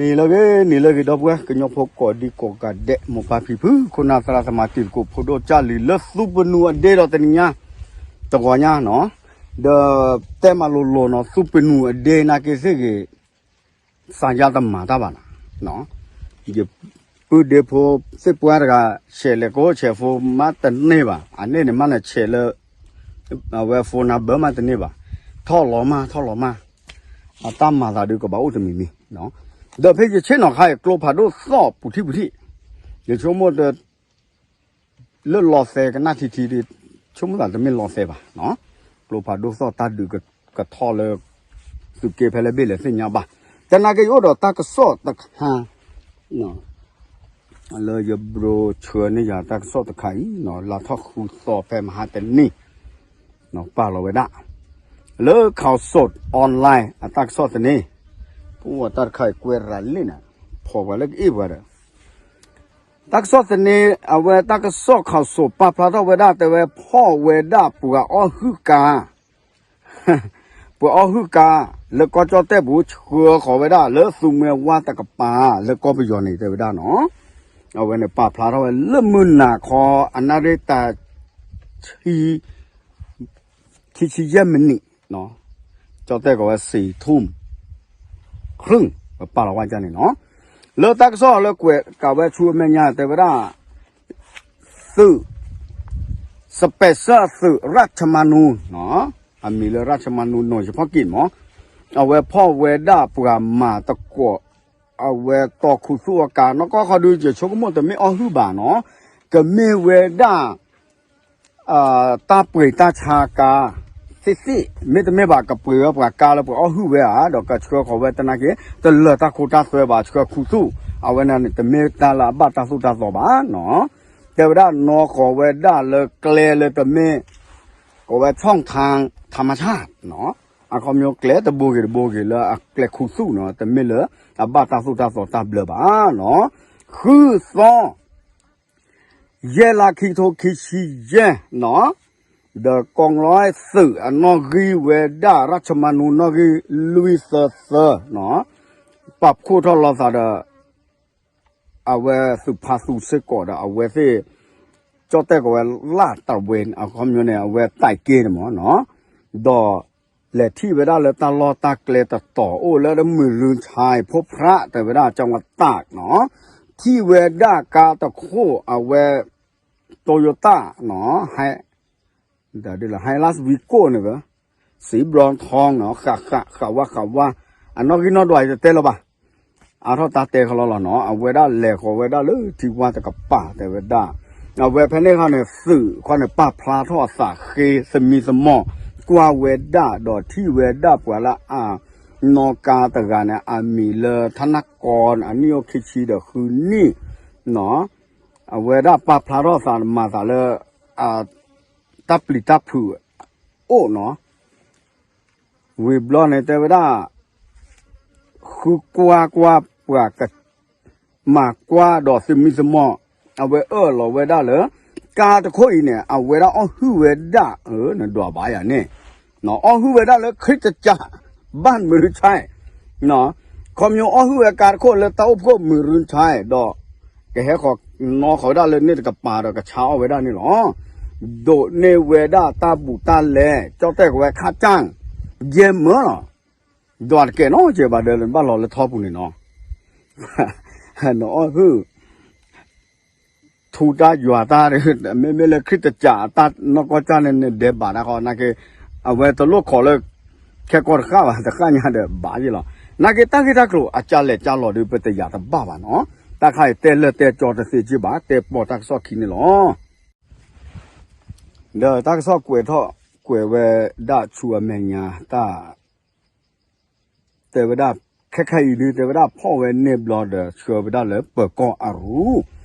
နံၤလၢအဂ့ၤ နံၤလၢအဂ့ၤ ဒီပုၢ်ဝဲၢ်ကညီဖိကိးဒံကိးဂၤဒဲး မိၢ်ပၢ်ဖံဖု ခိၣ်နၢ်သရၣ်သမါ တံၤသကိးဖိဒိၣ်ကၢ်လံၤ လၢသူပနူၤအဒ့ဒီးတနံၤညါ တဂီၤညါနီၤ, ဒီးတဲမၤလိၤလိၤနီၤ သူပနူၤအဒ့နာ်က့သ့ၣ်ဂ့ၤ သးယါတမၤတၢ်ဘၣ်နီၤ, ယပုၢ်ဒ့ဖိသ့ၣ်ပှၢ်တဂၤ ဆဲးလဲၤကိးဆဲးဖိမးတန့ၢ်ဘၣ်, အန့ၣ်န့ၣ်မးနဆဲးလၢ အဝဲ phone number မးတန့ၢ်ဘၣ်, ထီၣ်လီၤမး ထီၣ်လီၤမး, အတၢ်မၤသးဒုးကဘၣ်အိၣ်တမံၤမံၤ, ဒီးဖဲယဆ့ၣ်နီၤခါအံၤ ကျိဖးဒိၣ်သီၣ်ပူၤထံၣ်ပူၤထံၣ်, ယဆိကမိၣ်တ လၢလီၤသဲကနၣ်ထံထံဒီး ဆိကမိၣ်သးတမ့ၢ်လီၤသဲဘၣ်နီၤ, ကျိဖးဒိၣ်သီၣ်တၢ်ဒုးကထီၣ်လၢ သုးက့ဖဲလဲၣ်ဘ့ၣ်လဲၣ်သ့ၣ်ညါဘၣ်, တနာ်က့ယအိၣ်ဒီးတၢ်ကစီၣ်တခါ လၢယဘြိဆှၢန့ၢ်ယၤတၢ်ကစီၣ်တခါအံၤနီၤ လါထီၣ်ဃုသီဖဲမဟါတနံၤ ပာ်လီၤဝဲဒၣ် လၢ Khaosod Online အတၢ်ကစီၣ်သန့, ပှၤတၢ်တခါအံၤကွဲးရၤလံန့ၣ် ဖီၣ်ပှၤလၢကအ့ၣ်ပှၤဒီး တၢ်ကစီၣ်သန့ အဝဲတၢ်ကစီၣ် Khaosod ပာ်ဖျါထီၣ်ဝဲဒၣ် တဲဝဲဖီၣ်ဝဲဒၣ်ပှၤအီၣ်ဟုၣ်ကါ ပှၤအီၣ်ဟုၣ်ကါ လၢကီၢ်ကၠီၣ်တဲၣ်ပူၤ ဆှၢဃီၤဝဲဒၣ်လၢသူမွဲဝါတကပၤ လၢကီၢ်ပယီၤန့ၣ် တဲဝဲဒၣ်နီၤ, အဝဲန့ၣ်ပာ်ဖျါထီၣ်ဝဲလၢမုၢ်နၤခီ အနၣ်ရံၣ်တၢ ခံဆံယဲၢ်မံးနံး, ကၠီၣ်တဲၣ်ကိးဝဲ စံးထူၣ် ချူၣ် ပပာ်လီၤဝဲဒၣ်န့ၣ်နီၤ, လၢတၢ်ကစီၣ်လၢကွဲးကးဝဲဆူအမဲာ်ညါတဲဝဲဒၣ် သုး special သုး ရၢၣ်ခၠမၤနူ အမံၤလၢရၢၣ်ခၠမၤနူ နီၢ်ယဖီၣ်က့ၤမး, အဝဲဖီၣ်ဝဲဒၣ်ပှၤမၤသကိး အဝဲတီၢ်ခူသူၣ်အကါ နီၢ်ကီၢ်ခီဒုး ယဆိကမိၣ်တမ့ၢ်အီၣ်ဟုၣ်ဘၣ်နီၤ, ကမ့ၢ်ဝဲဒၣ် တၢ်ပှ့ၤတၢ်ဆါကါ သ့ၣ်သ့ၣ် မ့တမ့ၢ်ဘၣ် ကပှ့ၤဝဲပှၤကါလၢပှၤအီၣ်ဟုၣ်ဝဲဧါ ဒီးကဆှၢဃီၤဝဲတနာ်က့ တလၢာ်တၢ်ခိတၢ်သွဲဘၣ် ဆှၢခူသူၣ် အဝဲန့ၣ်န့ၣ် တမ့ၢ်တၢ်လၢအဘၣ်တၢ်သိၣ်တၢ်သီဘၣ်နီၤ, တဲဝဲဒၣ်နီၢ်ဃီၤဝဲဒၣ်လၢကျဲလၢတမ့ၢ် ကိးဝဲ ช่องทางธรรมชาติ အခီပညီကျဲတဘိဂ့ၤတဘိဂ့ၤလၢအကျဲခူသူၣ်နီၤ တမ့ၢ်လၢအဘၣ်တၢ်သိၣ်တၢ်သီတၢ်ဘျၢဘၣ်နီၤ, ဃုသီ ယဲၢ်လါခံကထိခံဆံယဲၢ်နီၤ, ဒီးကီၢ်လီသုးအနီၣ်ဂံၢ်ဝဲဒၣ် ရၢၣ်ခၠမၤနူနီၣ်ဂံၢ်လွံၢ်သၢသၢနီၤ, ပာ်ဖှိၣ်ထီၣ်လီၤသးဒီး အဝဲသုးဖးသူစ့ၢ်ကီးဒီးအဝဲသ့ၣ် ကၠီၣ်တဲၣ်ကိးဝဲလၢ်တၢ်ဝဲ အခီပညီန့ၣ် အဝဲတၢ်က့န့ၣ်မးနီၤ, ဒီးလဲၤထံၣ်ဝဲဒၣ်လၢတၢ်လီၢ်တၢ်ကျဲတတီၤအိၣ်လၢမုၢ်ရုံးခါအံၤ ဖိဖြးတဲဝဲဒၣ် ကၠီဝတၢ်နီၤ, ထံၣ်ဝဲဒၣ်ကါတခိၣ်အဝဲ Toyota နီၤ ဟဲ ဒ်လၢ Hilux Vigo န့ၣ် စံးဘျီထီနီၤ ဃးဃးဃးဝါဃးဝါ အနီၣ်ဂံၢ်နီၣ်ဒွးအံၤတတဲလၢၤဘၣ်, အါထီၣ်တၢ်တဲခီလီၤလီၤနီၤ အဝဲဒၣ်လဲၤဃီၤဝဲဒၣ်လၢထံဝါတကပၤတဲဝဲဒၣ်, အဝဲဖဲန့ၣ်ခီန့ၣ် သုးခီန့ၣ် ပာ်ဖျါထီၣ်အသးဃ့သမံသမိး ကွၢ်ဝဲဒၣ်ဒီးထံၣ်ဝဲဒၣ်ပှၤလၢအနီၣ်ကါတဂၤန့ၣ် အမံၤလၢထနၢ်ကီန့ၣ် အနံၣ်အိၣ်ခံဆံဒီးဃုနံၣ်နီၤ, အဝဲဒၣ်ပာ်ဖျါထီၣ်သးမၤသးလၢ တၢ်ပျံၤတၢ်ဖုးအိၣ်နီၤ, ဝံၤဘျီန့ၣ်တဲဝဲဒၣ် ဃုကွၢ်ကွၢ်ပှၤက မၤကွၢ်ဒီးသမံသမိး, အဝဲအၢၣ်လီၤဝဲဒၣ်လၢ ကါတခိၣ်အံၤန့ၣ် အဝဲဒၣ်အီၣ်ဟုၣ်ဝဲဒၣ် နဒွးဘၣ်ယၤန့ၣ်, အီၣ်ဟုၣ်ဝဲဒၣ်လၢခရံာ်တကး ဘၣ်မုၢ်ရုံးဆါ ခီပညီအီၣ်ဟုၣ်ဝဲကါတခိၣ်လၢတၢ်အိၣ်ဖှိၣ်မုၢ်ရုံးဆါ ဒီး ကဟဲဃီၤနီၣ်ဃီၤဝဲဒၣ်လၢန့ၣ်တကပၤဒီးကဆါအီၣ်ဝဲဒၣ်န့ၣ်လီၤ. ဒိးန့ၢ်ဝဲဒၣ်တၢ်ဘူးတၢ်လဲ ကၠီၣ်တဲၣ်ကဝဲခၣ်ကၢ် ယဲၢ်မၢလီၤ. ဒွးတကဲနီၣ်ကဲဘၣ်ဒီး ဘၣ်လီၤလၢထီပူၤန့ၣ်နီၤ နအီၣ်ဟုၣ် ထူတၢ်ယွၤတၢ် မ့မ့ၢ်လၢခရံာ်တကးအတၢ်နီၢ်ကီၢ်ကၢ်န့ၣ် နဒဲးဘၣ်တၢ်ဃီ နာ်က့ အဝဲတလိၣ်ခိးလၢ ခဲကီၢ်တဃၣ်ဘၣ် တဃၣ်ညါဒီးဘၣ်ယ့ၣ်လီၤ. နာ်က့တၢ်ဂ့ၢ်တၢ်ကျိၤအကၢ်လဲၤကၢ်လီၤဒီး ပတယာ်တဘၣ်ဘၣ်နီၤ. တၢ်ခါအံၤတဲလၢာ်တဲကၠီတသ့က့ၢ်ဘၣ် တဲပိာ်တၢ်ကစီၣ်ခံန့ၣ်လီၤ. ဒီးတၢ်ကစီၣ်ကွဲးထီၣ်ကွဲးဝဲဒၣ်ဆူအမဲာ်ညါ တၢ် တဲဝဲဒၣ် ခဲခဲအံၤဒုး တဲဝဲဒၣ်ဖီၣ်ဝဲန့ၢ်ဘျီဒီး ဆှၢဝဲဒၣ်လၢပၢၤကီၢ်အရူ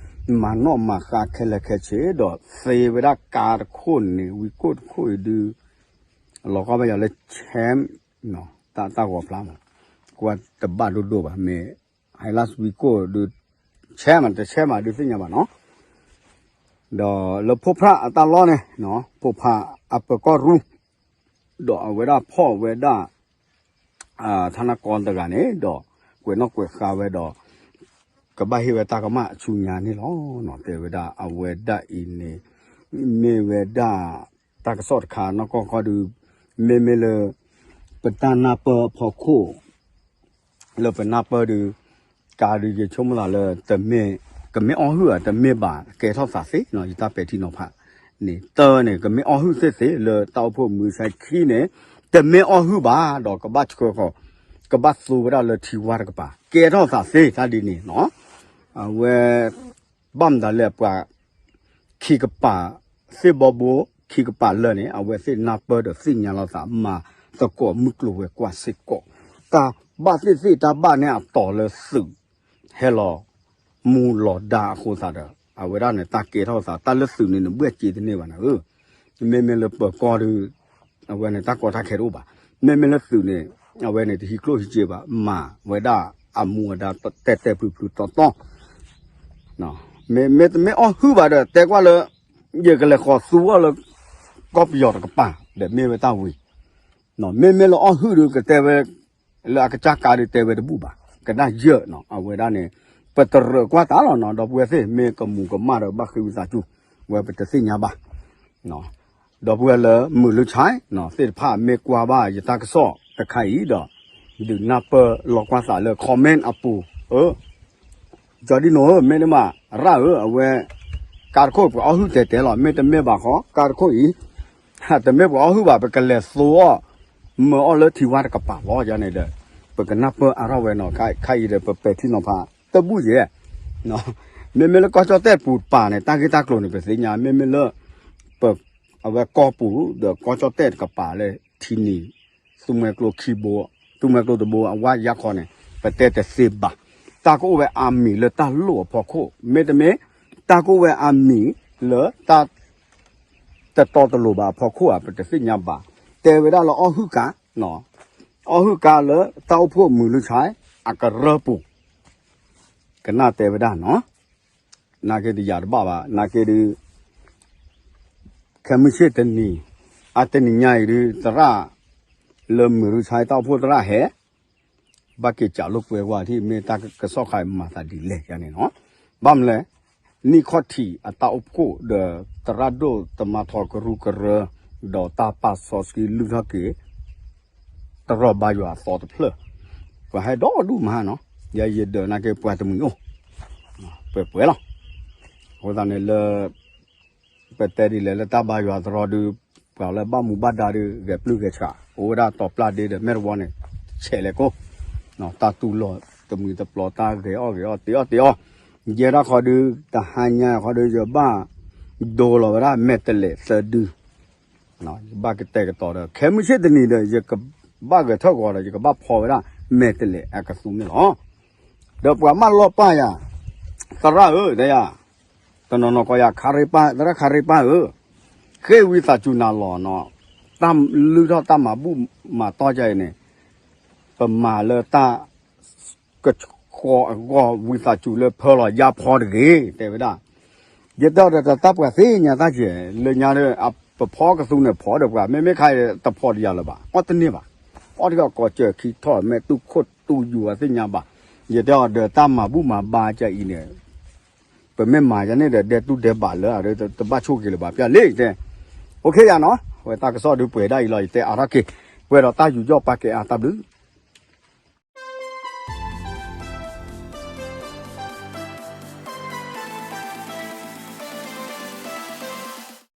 မၤနီၣ်မၤဃါခဲလၢာ်ခဲဆ့ဒီး သ့ဝဲဒၣ်ကါတခိၣ်န့ၣ် ဝံကိၣ်တခိၣ်အံၤဒုး လီၤကီဘၣ်ယၤလၢ ဆဲ တၢ်ဂီၤဖျါမး ကွၢ်တဘၣ်ဒိၣ်ဒိၣ်ဘၣ် မ့ၢ် Hilux Vigo ဒုး ဆဲမးတဆဲမးဒုးသ့ၣ်ညါဘၣ်နီၤ ဒီးလၢဖိဖြၣ်အတၢ်လီၢ်န့ၣ် ဖိဖြၣ်အပၢၤကီၢ်ရူ ဒီးအဝဲဒၣ်ဖီၣ်ဝဲဒၣ် ထနၢ်ကီတဂၤန့ၣ် ဒီး ကွဲးနီၣ်ကွဲးဃာ်ဝဲဒီး ကဘၣ်ဟ့ၣ်ဝဲတၢ်ကမၣ်ဆူညါန့ၣ်လီၤ. တဲဝဲဒၣ်အဝဲဒၣ်အံၤန့ၣ် မ့ၢ်ဝဲဒၣ် တၢ်ကစီၣ်တခါနီၢ်ကီၢ်ခီဒုး မ့မ့ၢ်လၢ ပတၢ်နၢ်ပၢၢ်အဖီခိၣ် လၢပနၢ်ပၢၢ်ဒုး ကါဒုးယဆိကမိၣ်သးလၢ တမ့ၢ် ကမ့ၢ်အီၣ်ဟုၣ်ဧါ တမ့ၢ်ဘၣ် ကဲထီၣ်သးသ့နီၤ ယတၢ်ပဲာ်ထံနီၤဖးန့ၣ် တၢ်န့ၣ် ကမ့ၢ်အီၣ်ဟုၣ်သ့ၣ်သ့ၣ်လၢတၢ်အိၣ်ဖှိၣ်မုၢ်ဆါခံန့ၣ် တမ့ၢ်အီၣ်ဟုၣ်ဘၣ်ဒီးကဘၣ်ဆှၢဃီၤ ကဘၣ်သိဝဲဒၣ်လၢထံဝါတကပၤ ကဲထီၣ်သးသ့တၢ်ဒ်န့ၣ်နီၤ အဝဲ ဘၣ်မတၤလဲၣ်ပှၤ ခံကပၤ သ့ၣ်ဘီဘိ ခံကပၤလၢာ်န့ၣ် အဝဲသ့ၣ်နၢ်ပၢၢ်ဒီးသ့ၣ်ညါလိာ်သး မၤသကိးမုၢ်ကျိၤဝဲၤကွာ်စ့ၢ်ကီး တၢ်ဘၣ်သ့ၣ်သ့ၣ်တၢ်ဘၣ်န့ၣ်အတီၤလၢသုး ဟဲလီၤမူလီၤဒါအဃိသတးဒီး အဝဲဒၣ်န့ၣ် တၢ်ကဲထီၣ်သး တၢ်လၢသုးန့ၣ် နဘှဲၣ်စ့တန့ၢ်ဘၣ်နၤဧၢ မ့မ့ၢ်လၢပၢၤကီၢ်ဒီး အဝဲန့ၣ်တၢ်ကီတၢ်ခဲတအိၣ်ဘၣ်. မ့မ့ၢ်လၢသုးန့ၣ် အဝဲန့ၣ်တဟံးကျိၣ်ဟံးစ့ဘၣ် မၤဝဲဒၣ်အမူအဒါတဲာ်တဲာ်ဖျုးဖျုးတီတီ မ့မ့ၢ်တမ့ၢ်အီၣ်ဟုၣ်ဘၣ်ဒီး တဲကွၢ်လၢ ယကလဲၤဃီၤသူအီၤလၢ ကီၢ်ပယီၤတကပၤ ဒီးမ့ၢ်ဝဲတၢ်ဝံၤ မ့မ့ၢ်လၢအီၣ်ဟုၣ်ဒီးကတဲဝဲ လၢအကစၢ်ကါဒီးတဲဝဲတဘူၣ်ဘၣ် ကနၣ်ယၢ်နီၤ အဝဲဒၣ်န့ၣ် ပတရၢၣ်ကွၢ်တၢ်လီၤနီၤ ဒီပုၢ်ဝဲၢ်သ့ၣ် မ့ၢ်ကမူၤကမၣ်ဒီးဘၣ်ဃ့ဝံသးစူၤ ဝဲပတသ့ၣ်ညါဘၣ် ဒီပုၢ်ဝဲၢ်လၢမုာ်လုၢ်ဆါ သ့ၣ်တဖၣ်မ့ၢ်ကွၢ်ဘၣ်ယတၢ်ကစီၣ်တခါအံၤဒီး ဒုးနၢ်ပၢၢ်လီၤကွၢ်သးလၢ comment အပူၤ ဧၢ ကၠီဒံနိဧၢ မ့တမ့ၢ် ရၣ်ဧၢ အဝဲ ကါတခိၣ်ပှၤအီၣ်ဟုၣ်တဲာ်တဲာ်လီၤ မ့တမ့ၢ်ဘၣ်ဃီ ကါတခိၣ်အံၤ တမ့ၢ်ပှၤအီၣ်ဟုၣ်ဘၣ် ပကလဲၤသိအီၤ မၢအီၤလၢထံဝါတကပၤလီၤ ယၤန့ၣ်ဒီး ပကနၢ်ပၢၢ်အါထီၣ်ဝဲနီၤ ခါအံၤဒီး ပပဲာ်ထံနီၤဖး တဘူၣ်ယဲၢ် မ့မ့ၢ်လၢကီၢ်ကၠီၣ်တဲၣ်ပူၤတပၤန့ၣ် တၢ်ဂ့ၢ်တၢ်ကျိၤန့ၣ် ပသ့ၣ်ညါ မ့မ့ၢ်လၢ ပ အဝဲကီၢ်ပူၤ ဒီးကီၢ်ကၠီၣ်တဲၣ်တကပၤလၢ ထံနံၤ သူမှဲကျိခံဘိ သူမှဲကျိတဘိ အဝဲယါခီန့ၣ် ပတဲတသ့ဘၣ်. တၢ်ကအိၣ်ဝဲအါမံၤလၢတၢ်လိၣ်အဖီခိၣ် မ့တမ့ၢ် တၢ်ကအိၣ်ဝဲအါမံၤလၢတၢ် တတီတလိၤဘၣ်အဖီခိၣ်ဧါ ပတသ့ၣ်ညါဘၣ်. တဲဝဲဒၣ်လၢအီၣ်ဟုၣ်ကါ အီၣ်ဟုၣ်ကါလၢတၢ်အိၣ်ဖှိၣ်မုာ်လုၢ်ဆါ အကရၢပူၤ ကနၣ်တဲဝဲဒၣ်နီၤ နာ်က့တယာ်တဘၣ်ဘၣ် နာ်က့ဒုး ခဲမုၢ်ဆ့ၣ်တနံၤ အတနံၤညါအံၤဒုး သရၣ် လၢမုာ်လုၢ်ဆါတၢ်အိၣ်ဖှိၣ်သရၣ်ဟဲ ဘၣ်က့ၤစးလိာ်ကွဲဝဲထံၣ် မ့ၢ်တၢ်ကစီၣ်ခါမၤသးဒ်လဲၣ်ယါန့ၣ်နီၤ ဘၣ်မနုၤလဲၣ် နံၣ်ခီၣ်ထံးအတၢ်အိၣ်ဖှိၣ်ဒီး သရၣ်ဒိၣ်တမါထီကရူၢ်ကရၢ ဒီးတၢ်ပာ်စီဆှံလုၢ်ထီၣ်က့ၤ တရီၢ်ဘါယွၤအသီတဖျၢၣ် ပှၤဟဲဒီဒူၣ်မးနီၤ ယဲယဒၢးနာ်က့ပှၤတမှံၤအိၣ် ပှဲၤပှဲၤလီၤ. အဃိသတးန့ၣ်လၢ ပတဲဒ်လဲၣ်လၢတၢ်ဘါယွၤသရီဒုး ပှၤလၢဘၣ်မူဘၣ်ဒါဒုး ဂဲၤပျုၢ်ဂဲၤဆှး အိၣ်ဝဲဒၣ်တီၤပျၢ်ဒ့ဒီးမဲာ်တဝီန့ၣ် ဆဲးလဲၤကိၢ် တၢ်တူၢ်လိာ်တမှံၤတပျီၤ တၢ်ဂဲၤအီၣ်ဂဲၤအီၣ်တ့အီၣ်တ့အီၣ် ယဲဒၣ်ခီဒုး တဟါညါခီဒုး ယဘၣ်ဒိလီၤဝဲဒၣ်မဲာ်တလဲးသၢဒု ယဘၣ်ကတဲာ်ကတီၤဒီး ခဲမုၢ်ဆ့ၣ်တနံၤဒီး ယကဘၣ်ဂဲၤထၢၣ်ဂီၤဒီး ယကဘၣ်ဖီဝဲဒၣ်မဲာ်တလဲးအကသူန့ၣ်လီၤ. ဒီးပှၤမၢလီၤပၢ်ယၤ သရၣ်ဧၢ တဲယၤ တနီၤနီၤကီးယၤ ခါရ့ပၢ် သရၣ်ခါရ့ပၢ်ဧၢ ဃ့ဝံသးစူၤနၤလီၤနီၤ တၢ်လုၢ်ထီၣ်တၢ်မၤဘူၣ်မၤတီၢ်ယၤအံၤန့ၣ် ပမၤလၢတၢ် ကဆှီအဂီၢ် ဝံသးစူၤလၢဖၢလီၤယါဖီတဂ့ၤ တဲဝဲဒၣ် ယတဲအီၤဒီးတၢ်ပှၤသ့ၣ်ညါတၢ်ကဲ လၢညါဒီး ပဖီကသူန့ၣ်ဖီဒီးပှၤ မ့မ့ၢ်ခါအံၤတဖီတယၤလၢၤဘၣ် အီၣ်တန့ၢ်ဘၣ် အီၣ်တက့ၢ်ကိးစၢၤခံထီၣ် မဲာ်တူၢ်ခိၣ်တူၢ်ယူၤအသ့ၣ်ညါဘၣ် ယတဲအီၤဒီးတၢ်မၤဘူၣ်မၤဘါကဲအံၤန့ၣ် ပမ့ၢ်မၤယါန့ၣ်ဒီး ဒဲတူၢ်ဒဲဘၣ်လၢ တဘၣ်ဆိၣ်က့ၤလၢၤဘၣ် ပျၢ်လံတဲ OK ယၤနီၤ ဝဲတၢ်ကစီၣ်ဒုးပှဲၤဒၣ်အံၤလီၤ ယတဲအါထီၣ်က့ၤ ပှဲၤဒီးတၢ်ယူးယီၣ်ပာ်ကဲအါတၢ်ဘျုး